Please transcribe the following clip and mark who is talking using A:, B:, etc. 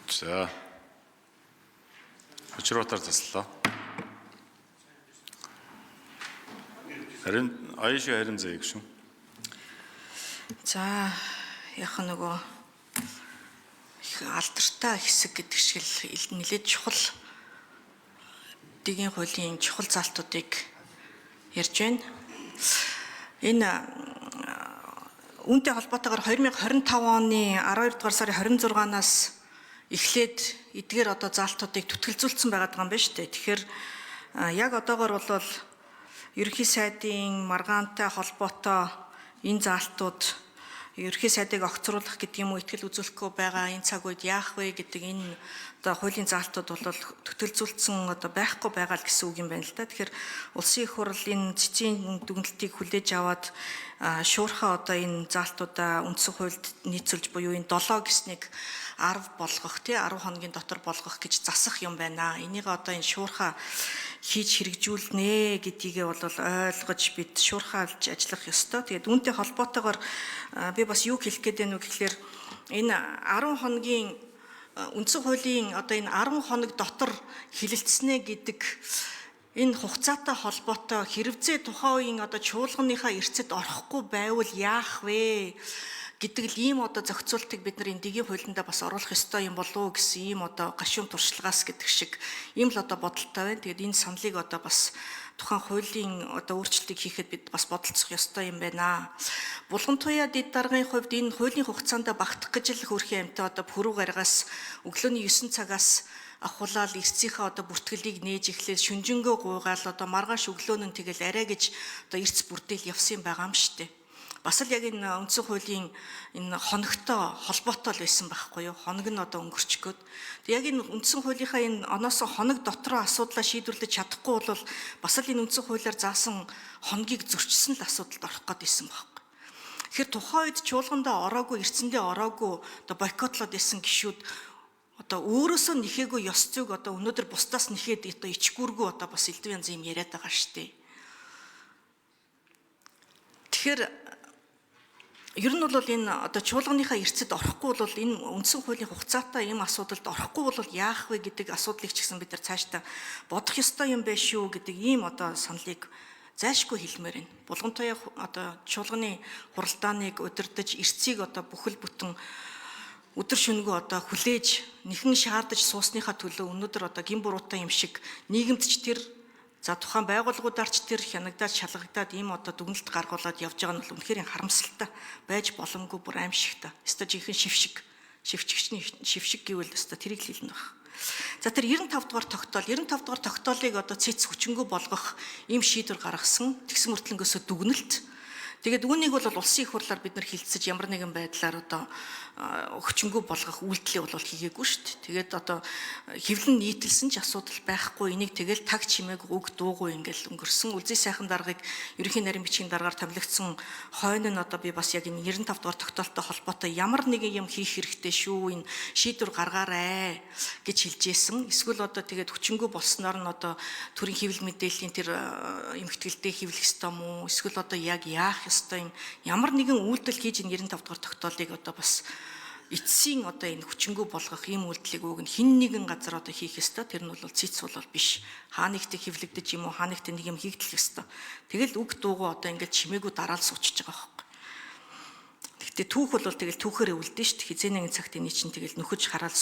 A: За. Учруудаар заслаа. Харин Аяши харин зээг шүү.
B: За яг нөгөө их алдартай хэсэг гэдэг шиг л нэлээд чухал дэгийн хуулийн чухал залтуудыг ярьж байна. Энэ үүнтэй холбоотойгоор 2025 оны 12 дугаар сарын 26-наас эхлээд эдгээр одоо заалтуудыг түтгэлзүүлсэн байгаад байгаа юм байна шүү дээ. Тэгэхээр яг одоогор бол ерөнхий сайдын маргаантай холбоотой энэ заалтууд ерөнхий сайдыг огцруулах гэдэг юм уу, итгэл үзүүлэхгүй байгаа энэ цаг үед яах вэ гэдэг энэ одоо хуулийн заалтууд бол төтөлзүүлсэн одоо байхгүй байгаа л гэсэн үг юм байна л да. Тэгэхээр улсын их хурл энэ цэцгийн дүгнэлтийг хүлээж аваад шуурхаа одоо энэ заалтуудаа үндсэн хуульд нийцүүлж буюу энэ 7 гэснийг 10 болгох тий 10 хоногийн дотор болгох гэж засах юм байна. Энийг одоо энэ шуурхаа хийж хэрэгжүүлнэ гэдгийгээ бол ойлгож бид шуурхаалж ажиллах ёстой. Тэгээд үүнтэй холбоотойгоор би бас юу хэлэх гээд байна вэ гэхлээр энэ 10 хоногийн үндсэн хуулийн одоо энэ 10 хоног дотор хилэлцснэ гэдэг энэ хугацаатай холбоотой хэрвээ тухайн үеийн одоо чуулганыхаа эрсэд орохгүй байвал яах вэ гэдэг л ийм одоо зохицуултыг бид нар энэ дэгийн хуулиндаа бас оруулах ёстой юм болов уу гэсэн ийм одоо гашуун туршлагаас гэдэг шиг ийм л одоо бодолтой байна. Тэгээд энэ саналыг одоо бас тухайн хуулийн одоо өөрчлөлтийг хийхэд бид бас бодолцох ёстой юм байна. Булган туяа дэд даргын хувьд энэ хуулийн хугацаанд багтах гэж л хөрхийн амьтаа одоо пүрүү гаргаас өглөөний 9 цагаас ахуулаад эрцийнхээ одоо бүртгэлийг нээж эхлээл шүнжэнгөө гуйгаал одоо маргааш өглөөн нь тэгэл арай гэж одоо эрц бүрдээл явсан юм байгаа юм штэ. Бас л яг энэ үндсэн хуулийн энэ хоногтой холбоотой л байсан байхгүй юу? Хоног нь одоо өнгөрчих гээд. Яг энэ үндсэн хуулийнхаа энэ оноос хоног дотроо асуудлаа шийдвэрлэж чадахгүй бол бас л энэ үндсэн хуулиар заасан хоногийг зөрчсөн л асуудалд орох гээд исэн байхгүй. Тэгэхээр тухайн үед чуулгандаа ороогүй, эрцэндээ ороогүй одоо бойкотлоод исэн гişүүд одоо өөрөөсөө нэхээгүй ёс зүйг одоо өнөөдөр бусдаас нэхээд одоо ичгүүргүй одоо бас элдв янз юм яриад байгаа штэ. Тэгэхээр ер нь бол энэ одоо чуулганыхаа эрсэд орохгүй бол энэ үндсэн хуулийн хугацаатай ийм асуудалд орохгүй бол яах вэ гэдэг асуудлыг ч гэсэн бид нар цаашдаа бодох ёстой юм байна шүү гэдэг ийм одоо саналыг зайлшгүй хэлмээр байна. Булган туяа одоо чуулганы хуралдааныг удирдах эрсийг одоо бүхэл бүтэн өдөр шөнөгүй одоо хүлээж нэхэн шаардаж суусныхаа төлөө өнөөдөр одоо гин буруутай юм шиг нийгэмд ч тэр за тухайн байгууллагуудаар ч тэр хянагдаад шалгагдаад ийм одоо дүгнэлт гаргуулад явж байгаа нь бол үнэхээр харамсалтай байж боломгүй бүр аимшигтай. Өстой жинхэнэ шившиг. Шивчгчний шившиг гэвэл өстой тэрийг л хэлнэ баг. За тэр 95 дугаар тогтоол 95 дугаар тогтоолыг одоо цэц хүчингү болгох ийм шийдвэр гаргасан. Тэгсэн мөртлөнгөөсөө дүгнэлт. Тэгээд үүнийг бол улсын их хурлаар бид нар хилцэж ямар нэгэн байдлаар одоо хүчингү болгох үйлдэлийг бол хийгээгүй шүү дээ. Тэгээд одоо хэвлэн нийтэлсэн ч асуудал байхгүй. Энийг тэгэл таг чимээг үг дуугүй ингээл өнгөрсөн. Үлзий сайхан даргаыг ерөнхий нарийн бичгийн даргаар томилогдсон хойно нь одоо би бас яг энэ 95 дугаар тогтоолтой холбоотой ямар нэгэн юм хийх хэрэгтэй шүү. Энэ шийдвэр гаргаарай гэж хэлжсэн. Эсвэл одоо тэгээд хүчингү болсноор нь одоо төрийн хэвлэл мэдээллийн тэр эмхтгэлдээ хэвлэх ёстой мó? Эсвэл одоо яг яах ёстой юм? Ямар нэгэн үйлдэл хийж энэ 95 дугаар тогтоолыг одоо бас эцсийн одоо энэ хүчингү болгох ийм үйлдэлийг уг нь хин нэгэн газар одоо хийх ёстой. Тэр нь бол цэц бол биш. Хаа нэгтээ хэвлэгдэж юм уу, хаа нэгтээ нэг юм хийгдэх ёстой. Тэгэл үг дуугүй одоо ингээд чимээгүй дараал суучж байгаа байхгүй. Гэхдээ түүх бол тэгэл түүхээрээ үлдэн шүү дээ. Хизээ нэгэн цагт эний чинь тэгэл нөхөж хараал